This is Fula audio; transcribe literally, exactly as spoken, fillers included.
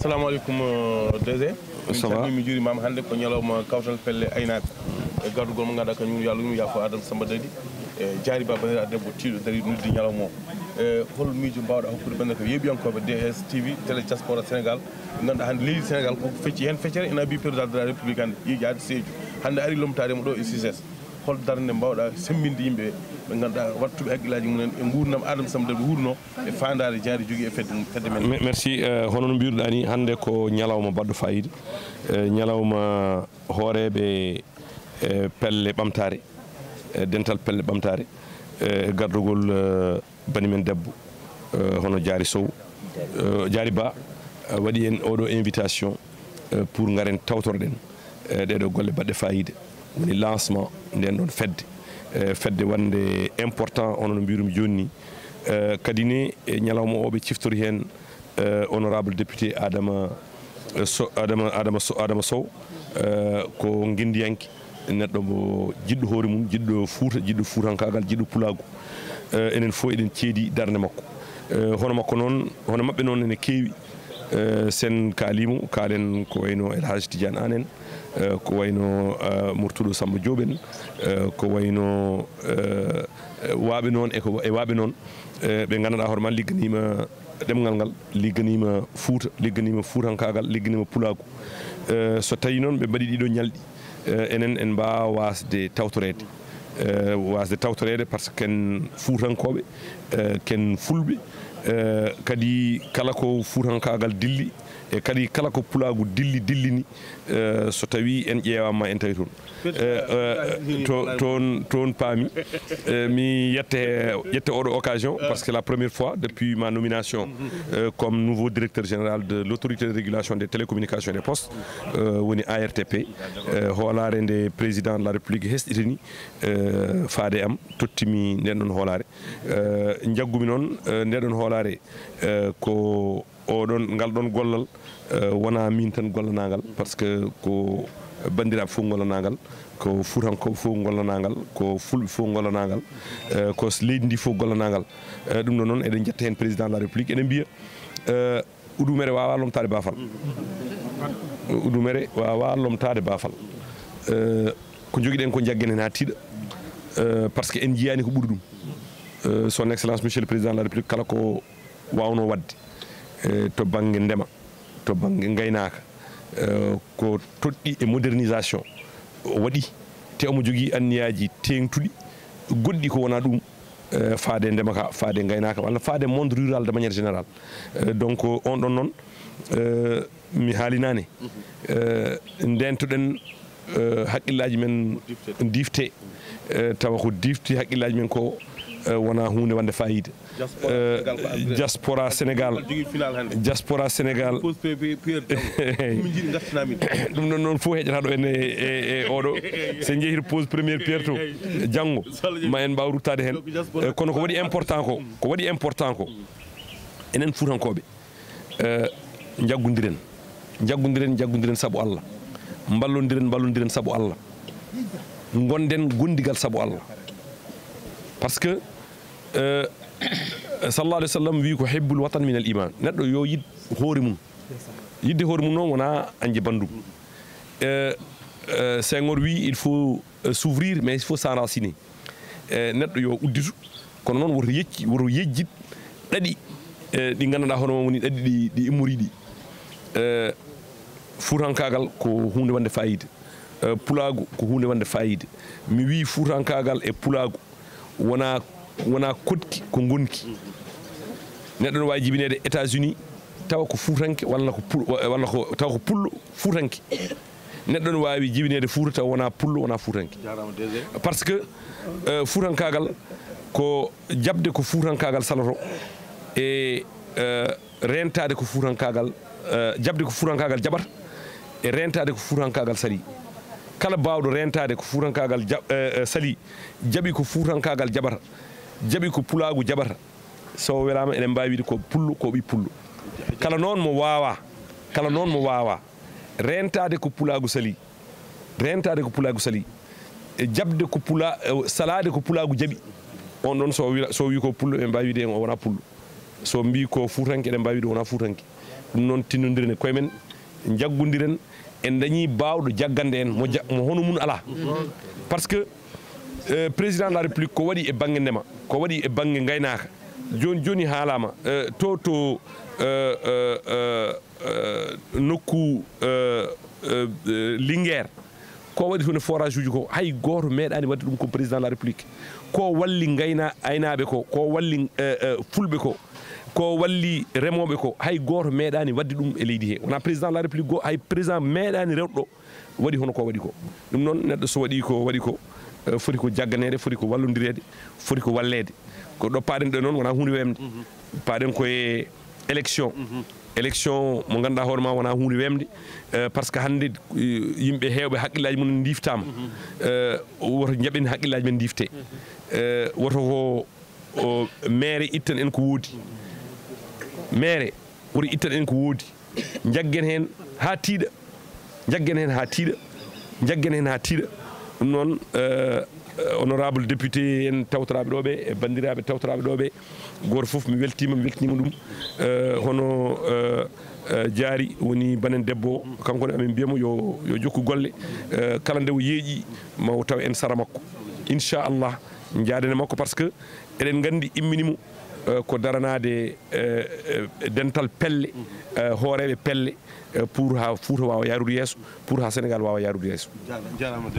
Assalamu aleykum, euh, D G. Min calmii, min njuuriima. Hannde ko ñalawma kawtal pelle aynaaɓe. E gardugol mo ngannduɗaa kañum woni, yo Allah yurmo, yaafo, Adama Samba Dadi. E Jaari Ba, banndiraaɗo debbo tiiɗo darii noddi ñalawma o. E hol miijo mbaawɗaa hokkude banndiraaɓe yeeɓiyankooɓe D S T V, Télé Diaspora Sénégal? Ngannduɗaa hannde leydi Sénégal ko fecci heen feccere, ina mbiyi président de la République hannde ƴiiƴaade Sédhiou. Hannde ari lomtaade mo ɗo e C I S S. Hol darnde mbaawɗaa semmbinde yimɓe ɓe ngannduɗaa wattuɓe hakkillaaji mumen e nguurndam Adama Samba Dadi wuurnoo? E faandaare Jaari jogii e fedde mum, fedde men. Me-, merci. Eh, hono no mbiruɗaa ni, hannde ko ñalawma baɗɗo faayiida, eh, ñalawma hooreeɓe, eh, pelle ɓamtaare, eh, dental pelle ɓamtaare, eh, e gardugol, eh, bani men debbo, eh, hono Jaari Sow, eh, Jaari Ba, eh, waɗi en oɗo invitation, eh, pour ngaren tawtoroɗen, eh, ɗeɗo golle baɗɗe faayiida. Woni lancement nden ɗon fedde, eh, fedde wonde important, hono no mbirumi jooni ni. Eh, kadi ne, e ñalawma o ɓe ciftori heen, eh, honorable député Adama, eh, So-, Adama, Adama So-, Adama Sow, eh, ko ngenndiyanke, neɗɗo mo jiɗɗo hoore mum, jiɗɗo Fuuta, jiɗɗo fuutankaagal, jiɗɗo pulaagu. Eh, enen fof eɗen ceedi darnde makko. Eh, hono makko noon, hono maɓɓe noon ene keewi. Eh, sen kaalimo, kaalen ko wayno El Hadj Tidiane Anne en, eh, ko wayno, eh, Murtuɗo Samba Diop en, eh, ko wayno, eh, eh, waaɓe noon e ko, e waaɓe noon, eh, ɓe ngannduɗaa hoore ma ligganiima ɗemngal ngal, ligganiima Fuuta, ligganiima fuutankaagal, ligganiima pulaagu. Eh, so tawii noon ɓe mbaɗii ɗiɗo ñalɗi, eh, enen en mbaawa waasde tawtoreede. Eh, waasde tawtoreede par ce que ken fuutankooɓe, eh, ken fulɓe, eh, kadi kala ko fuutankaagal dilli, e kadi kala ko pulaagu dilli, dillini, eh, so tawii en ƴeewaama en tawi toon. Eh, eh, to-, toon, toon paami. Eh, mi yette, yette oɗo occasion, parce que la première fois depuis ma nomination, eh, comme nouveau directeur général de l'Autorité de régulation des télécommunications et des postes, eh, woni A R T P, eh, hoolaare nde président de la République hesɗitini, eh, faade am, tottimi nden ɗon hoolaare. Eh, njaggumi noon, eh, nde ɗon hoolaare, eh, ko oɗon, ngal ɗon gollal, eh, wonaa miin tan gollanaa ngal, par ce que ko banndiraaɓe fof ngollanaa ngal, ko fuutankooɓe fof ngollanaa ngal, ko fulɓe fof ngollanaa ngal, eh, ko s-, leydi ndi fof gollanaa ngal. Eh, ɗum ɗo noon, eɗen njetta heen président de la République, eɗen mbiya, eh, udumere waawaa lomtaade baafal. Udumere waawaa lomtaade baafal. Eh, ko njogiɗen ko njaggen heen haa tiiɗa, eh, par ce que en njiyaani ko ɓuri ɗum. Eh, son excellence monsieur le président de la République, kala ko waawnoo waɗde, eh, to bannge ndema, to bannge ngaynaaka, eh, ko toɗɗi e modernisation o waɗi, te omo jogii anniyaaji teeŋtuɗi goɗɗi ko wonaa ɗum, eh, faade ndema ka, faade ngaynaaka, walla faade monde rural de manière générale. Eh, donc, on ɗon noon, eh, mi haalinaani. Eh, ndeentoɗen, eh, hakkillaaji men diifte. Eh, tawa ko diifti hakkillaaji men ko, eh, wonaa huunde wonde faayiida. Diaspora Eh, Sénégal ko adresse. Diaspora Sénégal. Jogii final hannde. Diaspora Sénégal. Pose P P P R janngo. Min njiɗi ngartinaa min. Ɗum ɗon noon fof heƴata ɗo en e, e, e oɗo. So en njehii pose première pierre to, janngo, ma en mbaaw ruttaade heen. Eh, kono ko waɗi important ko, ko waɗi important ko, enen Fuutankooɓe, eh, njaggondiren. Njaggondiren, njaggondiren sabu Allah. Mballondiren, mballondiren sabu Allah. Ngonden gondigal sabu Allah. Par ce que, eh, sallallahu alayhi wa sallam wi ko hibbul watan min al iman. Neɗɗo yo yiɗ hoore mum. Yiɗde hoore mum noon wonaa añde banndum. Eh, eh, Senghor wi il faut, eh, s'ouvrir, mais il faut s'enraciner. Eh, neɗɗo yo udditu, kono noon woto yecci, woto yejjit ɗaɗi, eh, ɗi ngannduɗaa hono woni ɗaɗi ɗi, ɗi immori ɗi. Eh, fuutankaagal ko huunde wonde faayiida. Eh, pulaagu ko huunde wonde faayiida. Mi wii fuutankaagal e pulaagu wonaa, wonaa koɗki ko ngonki. Neɗɗo no waawi jibineede États-Unis tawa ko fuutanke walla ko pul-, walla ko, tawa ko pullo fuutanke. Neɗɗo no waawi jibineede Fuuta tawa wonaa pullo, wonaa fuutanke. Jaaraama, D G. Par ce que, eh, fuutankaagal ko jaɓde ko fuutankaagal saloto e, eh, reentaade ko fuutankaagal, eh, jaɓde ko fuutankaagal jaɓata e reentaade ko fuutankaagal salii. Kala baawɗo reentaade ko fuutankaagal ja-, eh, eh, salii, jaɓi ko fuutankaagal jaɓata, jaɓi ko pulaagu jaɓata, so o welaama, eɗen mbaawi wiide ko pullo, ko ɓii pullo. Kala noon mo waawaa, kala noon mo waawaa reentaade ko pulaagu salii, reentaade ko pulaagu salii, e jaɓde ko pula-, e salaade ko pulaagu jaɓi, on ɗon so o wila-, so o wii ko pullo, eɗen mbaawi wiide o wonaa pullo. So mbii ko fuutanke, eɗen mbaawi ɗum wonaa fuutanke. Ɗum noon, tinnondiren e koye men, njaggondiren, en ndañii baawɗo jaggande en, mo ja-, mo hono mum alaa. Parce que, euh, président de la République ko waɗi e bannge ndema, ko waɗi e bannge ngaynaaka. Jooni jooni haalaama, euh, to, to, euh, euh, euh, euh, nokku, euh, euh, euh, Linguère, ko waɗi toon e forage uji ko, hay gooto meeɗaani waɗde ɗum ko président de la République. Ko walli ngayna-, aynaaɓe ko, ko walli, euh, euh, fulɓe ko, ko walli remooɓe ko, hay gooto meeɗaani waɗde ɗum e leydi he. Wonaa président de la République goo, hay président meeɗaani rewɗo waɗi hono ko waɗi ko. Ɗum noon, neɗɗo so waɗi ko waɗi ko, eh, foti ko jagganeede, foti ko wallondireede, foti ko walleede. Ko ɗo paaɗen ɗo noon wonaa huunde weemde. Paaɗen ko e élection. Élection mo ngannduɗaa hoore ma wonaa huunde weemde, eh, parce que hannde, eh, yimɓe heewɓe haqqillaaji mum ndiiftaama. Eh, woto njaɓen haqqillaaji men ndiiftee. Eh, woto ko o, meere ittan en ko woodi. Meere woto ittan en ko woodi. Njaggen heen haa tiiɗa. Njaggen heen haa tiiɗa. Njaggen heen haa tiiɗa. Ɗum noon, eh, eh, honorable député en tawtoraaɓe ɗo ɓe, e banndiraaɓe tawtoraaɓe ɗo ɓe, gooto fof mi weltiima, mi weltiniima ɗum. Eh, hono, eh, eh, Jaari woni banen debbo o, kanko ne amin mbiya mo yo, yo jokku golle. Eh, kala nde o yeeƴi, ma o taw en sara makko. Inchallah, njaadene makko, parce que eɗen nganndi immini mo, eh, ko daranaade, eh, eh, dental pelle, eh, hooreeɓe pelle, eh, pour haa Fuuta waawa yaarude yeeso, pour haa Sénégal waawa yaarude yeeso. Jaara-, jaaraama,